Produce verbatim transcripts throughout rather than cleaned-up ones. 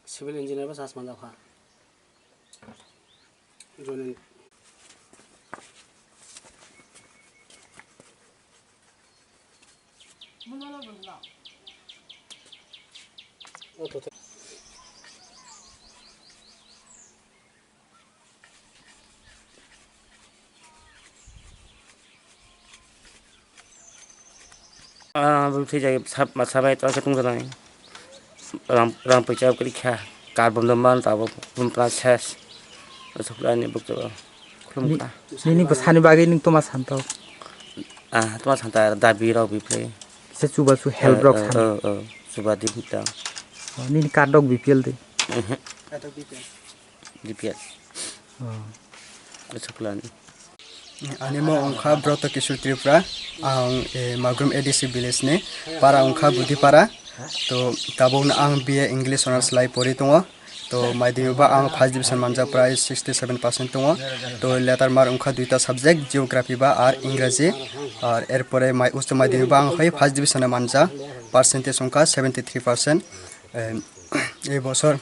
Civil engineer ba sas manjak kha. Joining. Ah, bwtwi jai sab ma sabai to khe tungsa nai. Ram ram pui chap kri kha. Kar bom dom man ta bo bom pra ses. Asuk la ni buk to. Khulum Ni- ta. Nini bwsani bagwi nung toma santo. Ah, toma santa dabi rok bi play. Se chuba chu help rok Eh, san. Eh, eh, chuba di ta. Oh, nini card rok B P L de. Mhm. D P S. Oh. Asuk la ni. Ani mo wngkha Broto Kishore Tripura, ang, eh, Magrum A D C village ni, para wngkha Budipara. To tabukno ang B A English Honours lai pori tongo. To madhyamik ba ang first division manjak, prai sixty seven percent tongo. To letter mark wngkha duita subject, Geography ba ar Ingraji. Ar erpore mai-, uccho madhyamik ba ang hai first division manjak, percentage wngkha seventy three percent. Em, ei bosor,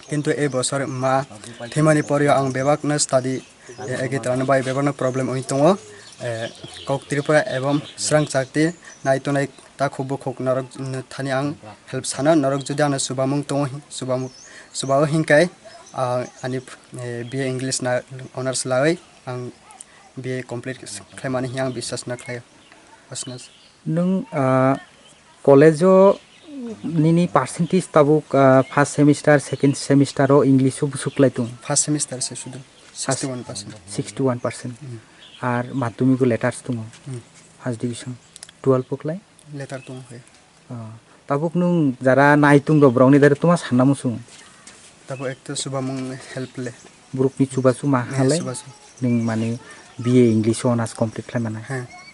kintu ei bosor ma thwimani poreo ang bebakno study, eh, agi twlangna bai bebakno problem wngwi tongo. Eh, kok Tripura ebom srang chakti nai tongnai takhuk bukhuk norok, mm, thani ang help sana. Norok jodi ano chubamung tongo, chubamung, chubao hinkai, ah, ani, eh, B A English na honours laiwi ang B A complete khlaimani hiya ang biswas na khlaio. Asnas. Nwng, ah, college-o nini percentage tabuk, ah, first semester, second semester-o English-o bwswk kwlai tongo? First semester se sudu, sixty one percent. Sixty one percent. Hmm. Ar madhyamik-o letters tongo, Hmm. First division. Twelve-o kwlai? Letter tongo hai. Ah, tabuk nwng jara naitung rok borokni dare tuma sanna muchung? Tabuk ekta chubamung help le. Borokni chubachu ma He, hale? Chubachu. Nwng mane B A English-o honours complete khlai manai? He.